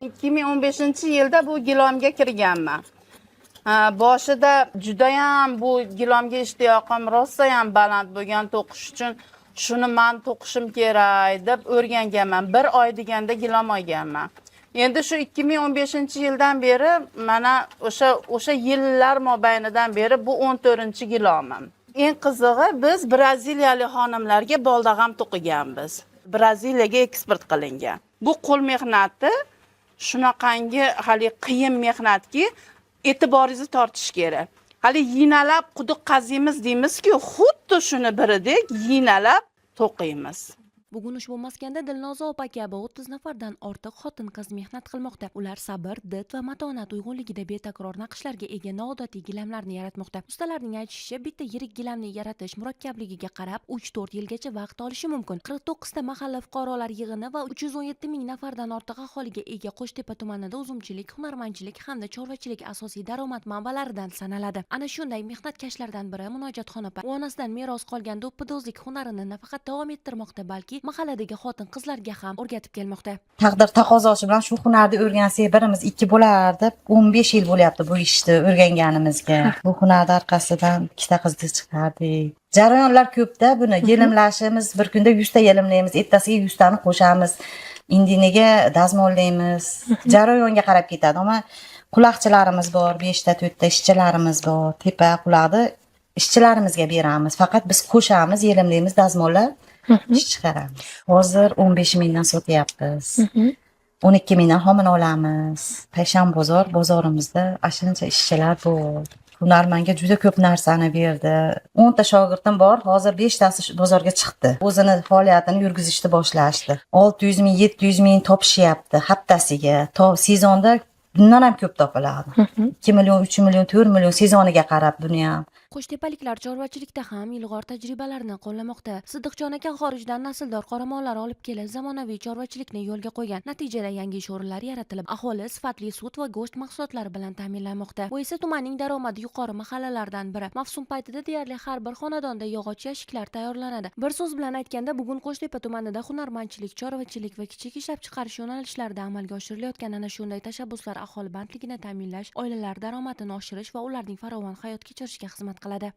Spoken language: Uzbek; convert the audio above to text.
2015 yilda bu gilomga kirganman. Ha, boshida judayam bu gilomga ishtiyoqim rosayam baland bo'lgan, to'qish uchun shuni man to'qishim kerak deb o'rganganman. Bir oy deganda gilom olganman. Endi shu 2015 yildan beri, mana o'sha yillar mobaynidan beri bu 14-gilomim. Eng qizig'i, biz braziliyalik xonimlarga boldag'am to'qiganmiz. Braziliyaga eksport qilingan. Bu qo'l mehnati shunaqangi hali qiyin mehnatki, e'tiboringizni tortish kerak. Hali yinalab quduq qaziymiz deymizku, xuddi shuni biridek yinalab to'qiymiz. Bugun ushbu maskanda Dilnoza opa kabi 30 nafardan ortiq xotin-qiz mehnat qilmoqda. Ular sabr, did va matonat uyg'unligida betakror naqshlarga ega noodatiy gilamlarni yaratmoqda. Ustalarning aytishicha, bitta yirik gilamni yaratish murakkabligiga qarab 3-4 yilgacha vaqt olishi mumkin. 49 ta mahalla fuqarolar yig'ini va 317 ming nafardan ortiq aholiga ega Qo'shtepa tumanida uzumchilik, hunarmandchilik hamda chorvachilik asosiy daromad manbalaridan sanaladi. Ana shunday mehnatkashlardan biri Munojatxon opa. U onasidan meros qolgan do'ppidozlik hunarini nafaqat davom ettirmoqda, balki mahalladagi xotin-qizlarga ham o'rgatib kelmoqda. Taqdir taqozosi bilan shu hunarni o'rgansak, birimiz ikki bo'lar deb 15 yil bo'lyapti bu ishni o'rganganimizga. Bu hunarni orqasidan ikkita qizni chiqardik. Jarayonlar ko'pda, buni yelimlashimiz, bir kunda 100 ta yelimlaymiz, ertasiga 100 tani qo'shamiz, indiniga dazmollaymiz. Jarayonga qarab ketadi, ammo quloqchilarimiz bor, beshta, to'rtta ishchilarimiz bor. Tepa quloqni ishchilarimizga beramiz, faqat biz qo'shamiz, yelimlaymiz, dazmollab ish chiqaramiz. Hozir 15 mingdan sotyapmiz, 12 mingdan xomini olamiz. Payshanba bozor, bozorimizda ashuncha ishchilar bor. Hunarmanga juda ko'p narsani berdi. 10 ta shogirdim bor, hozir beshtasi bozorga chiqdi, o'zini faoliyatini yurgizishni boshlashdi. 600 ming, 700 ming topishyapti haftasiga. To sezonda bundan ham ko'p topiladi, 2 million, 3 million, 4 million, sezoniga qarab buni ham. Qo'shtepaliklar chorvachilikda ham ilg'or tajribalarni qo'llamoqda. Siddiqjon aka xorijdan nasldor qoramollar olib kelib, zamonaviy chorvachilikni yo'lga qo'ygan. Natijada yangi ish o'rinlari yaratilib, aholi sifatli sut va go'sht mahsulotlari bilan ta'minlanmoqda. Bu esa tumanning daromadi yuqori mahallalaridan biri. Mavsum paytida deyarli har bir xonadonda yog'och yashiklar tayyorlanadi. Bir so'z bilan aytganda, bugun Qo'shtepa tumanida hunarmandchilik, chorvachilik va kichik ishlab chiqarish yo'nalishlarida amalga oshirilayotgan ana shunday tashabbuslar aholi bandligini ta'minlash, oilalar daromadini oshirish va ularning farovon hayot kechirishiga xizmat qiladi.